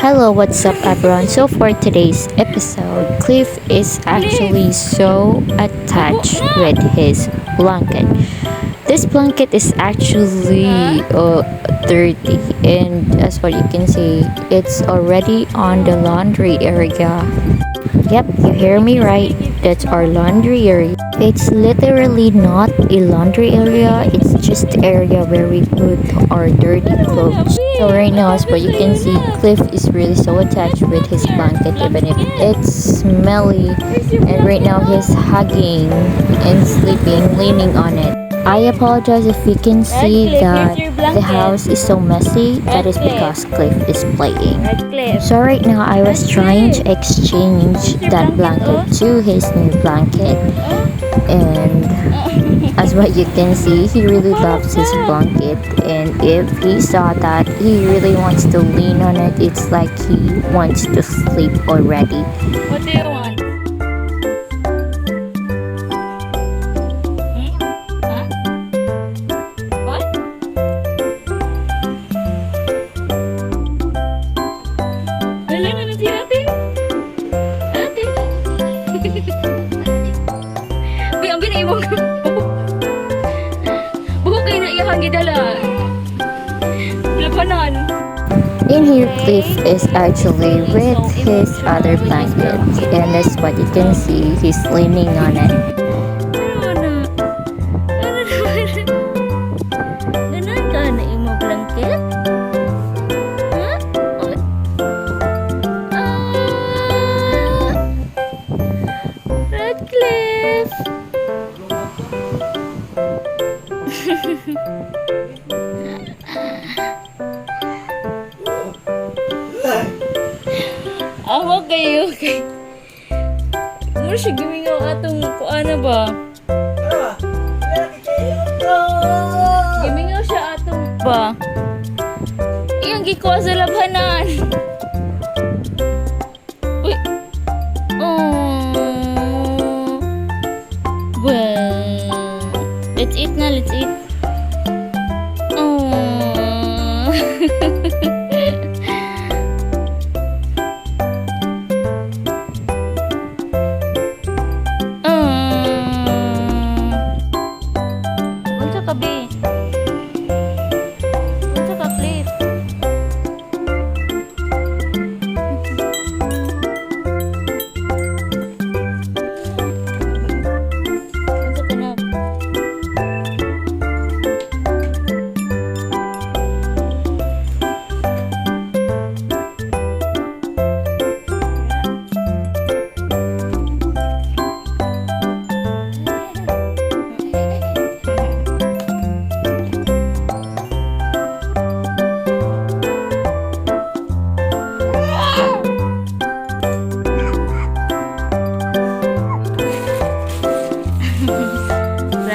Hello, what's up, everyone? So for today's episode, Cliff is actually so attached with his blanket. This blanket is actually dirty, and as what you can see, it's already on the laundry area. Yep, you hear me right. That's our laundry area. It's literally not a laundry area, it's just the area where we put our dirty clothes. So right now, as what you can see, Cliff is really so attached with his blanket, even if it's smelly. And right now, he's hugging and sleeping, leaning on it. I apologize if you can see Cliff, that here's your the blanket. House is so messy. That is Cliff. Because Cliff is playing. Right, Cliff. So right now I was trying to exchange Here's your that blanket, blanket to his new blanket, and as what you can see, he really loves his blanket, and if he saw that, he really wants to lean on it. It's like he wants to sleep already. What do you want? Hmm? Huh? What? Wala na na si ate. Ate. Uy, ang binaimong buhok kayo na iyahang gidala. Labanan. In here, Cliff is actually with his other blanket, and as what you can see, he's leaning on it. Ano na? Ano naman? Ganan ka na imo blanket? Ha? Oy. Ah! Radcliffe! Awa kayo kay Mura siya gimingaw atong kuana ba? Gimingaw siya atong ba? Iyang gikuha sa labhanan. Uy. Oh. Well, let's eat na, let's eat. Oh. Unsa ka, be? Unsa ka, Cliff? Unsa ka na?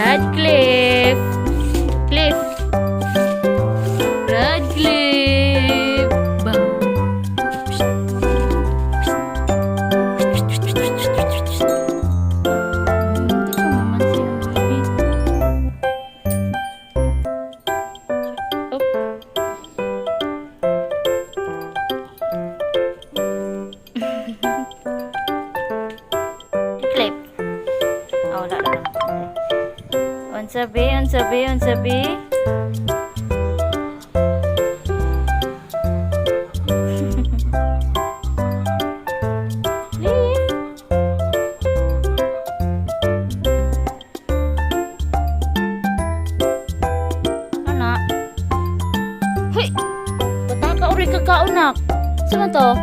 Radcliffe! Cliff! Radcliffe! Ba? Hindi ko mamansin ang baby. Oh. Clip. Oh, wala na. Unsa be? Unsa be? Unsa be? Cliff. Ana. Hoy! Bata ka uri ka kaunak. Saan man to?